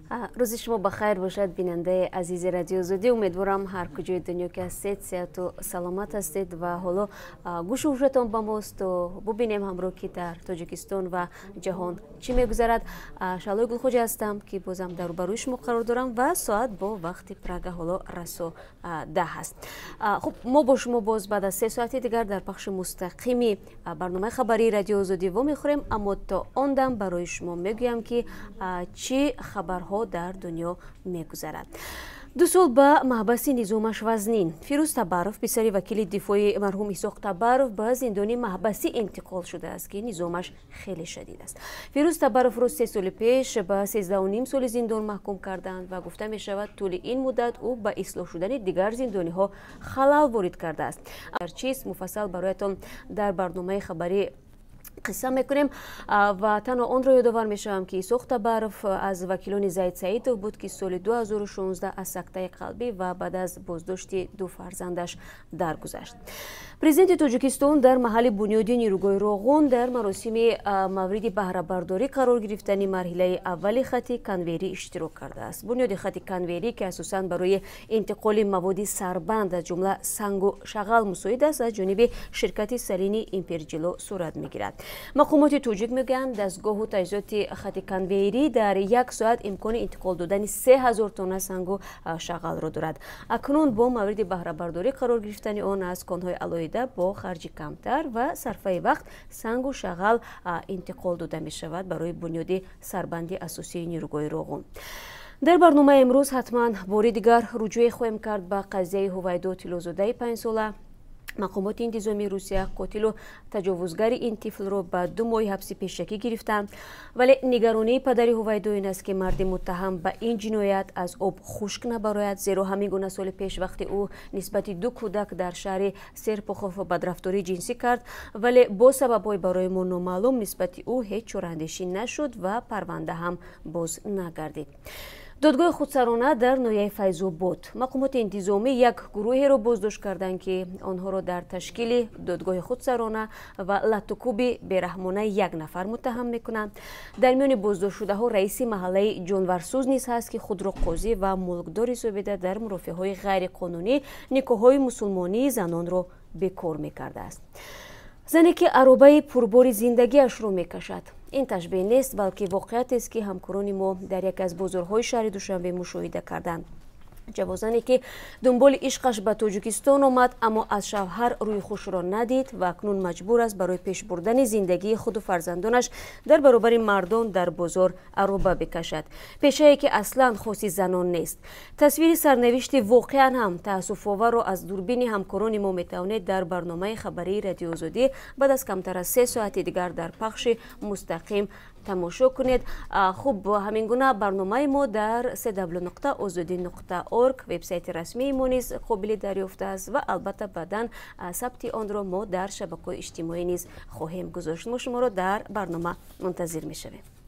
Рӯзи шумо ба хайр бошад, бинандаи азизи Радиои Озодӣ. Умедворам, ҳар куҷои дунё ки ҳастед, сеҳату саломат ҳастед ва ҳоло гӯшу ҳушатон ба мост. Бубинем ҳамроҳ, ки дар Тоҷикистон ва ҷаҳон чӣ мегузарад. Шаҳлои Гулхоҷа ҳастам, ки бозам дар рӯбарӯи шумо қарор дорам ва соат бо вақти Прага ҳоло расо 10 аст. Хуб, мо бо шумо боз баъд аз 3 соати дигар дар пахши мустақими барномаи хабарии Радиои Озодӣ вомехӯрем, аммо то он дам барои шумо мегӯям, ки чӣ хабарҳо дар дунё мегузарад. 2 сол ба маҳбаси низомаш вазнин. Фирӯз Табаров, писари вакили дифои марҳум Исоқ Табаров, ба зиндони маҳбасӣ интиқол шудааст, ки низомаш хеле шадид аст. Фирӯз Табаровро 3 соли пеш ба 13,5 соли зиндон маҳкум карданд ва гуфта мешавад, тӯли ин муддат ӯ ба ислоҳ шудани дигар зиндониҳо халал ворид кардааст. Чиз муфассал бароятон дар барномаи хабарӣ қисса мекунем ва танҳо онро ёдовар мешавам, ки Исоқ Табаров аз вакилони Зайд Саидов буд, ки соли 2016 аз сактаи қалбӣ ва баъд аз боздошти ду фарзандаш даргузашт. Президенти Тоҷикистон дар маҳалли бунёди нерӯгоҳи Роғун дар маросими мавриди баҳрабардорӣ қарор гирифтани марҳилаи аввали хати конвейерӣ иштирок кардааст. Бунёди хати конвейерӣ, ки асосан барои интиқоли маводи сарбанд, аз ҷумла сангу шағал мусоид аст, аз ҷониби ширкати Салини Имперҷило сурат мегирад. Мақомоти тоҷик мегӯянд, дастгоҳу таҷҳизоти хати конвейерӣ дар як соат имкони интиқол додани 3000 тонна сангу шағалро дорад. Акнун бо мавриди баҳрабардорӣ қарор гирифтани он аз конҳои алоҳида бо харҷи камтар ва сарфаи вақт сангу шағал интиқол дода мешавад барои бунёди сарбанди асосии нерӯгоҳи Роғун. Дар барномаи имрӯз ҳатман бори дигар руҷӯе хоҳем кард ба қазияи Ҳувайдо Тиллозодаи 5-сола. Мақомоти интизомии Русия қотилу таҷовузгари ин тифлро ба 2 моҳи ҳабси пешакӣ гирифтанд, вале нигаронии падари Ҳувайдо ин аст, ки марди муттаҳам ба ин ҷиноят аз об хушк набарояд, зеро ҳамин гуна соли пеш вақте ӯ нисбати ду кӯдак дар шаҳри Серпухов бадрафтории ҷинсӣ кард, вале бо сабабҳои барои мо номаълум нисбати ӯ ҳеҷ чораандешӣ нашуд ва парванда ҳам боз нагардид. Додгоҳи худсарона дар ноҳияи Файзобод: мақомоти интизомӣ як гурӯҳеро боздошт карданд, ки онҳоро дар ташкили додгоҳи худсарона ва латтукуби бераҳмонаи як нафар муттаҳам мекунанд. Дар миёни боздоштшудаҳо раиси маҳаллаи Ҷонварсӯз низ ҳаст, ки худро қозӣ ва мулкдор ҳисобида, дар мурофиаҳои ғайриқонунӣ никоҳҳои мусулмонии занонро бекор мекардааст. Зане ки аробаи пурбори зиндагиашро мекашад. Ин ташбеҳ нест, балки воқеиятест, ки ҳамкорони мо дар яке аз бозорҳои шаҳри Душанбе мушоҳида карданд. Ҷавонзане ки дунболи ишқаш ба Тоҷикистон омад, аммо аз шавҳар рӯи хушро надид ва акнун маҷбур аст барои пеш бурдани зиндагии худу фарзандонаш дар баробари мардон дар бозор ароба бикашад, пешае ки аслан хоси занон нест. Тасвири сарнавишти воқеан ҳам таассуфоварро аз дурбини ҳамкорони мо метавонед дар барномаи хабарии Радиои Озодӣ баъд аз камтар аз 3 соати дигар дар пахши мустақим тамошо кунед. Хуб, ҳамин гуна барномаи мо дар cw.ozodi.org, вебсайти расмии мо низ қобили дарёфт аст ва албатта баъдан сабти онро мо дар шабакаҳои иҷтимоӣ низ хоҳем гузошт. Мо шуморо дар барнома мунтазир мешавем.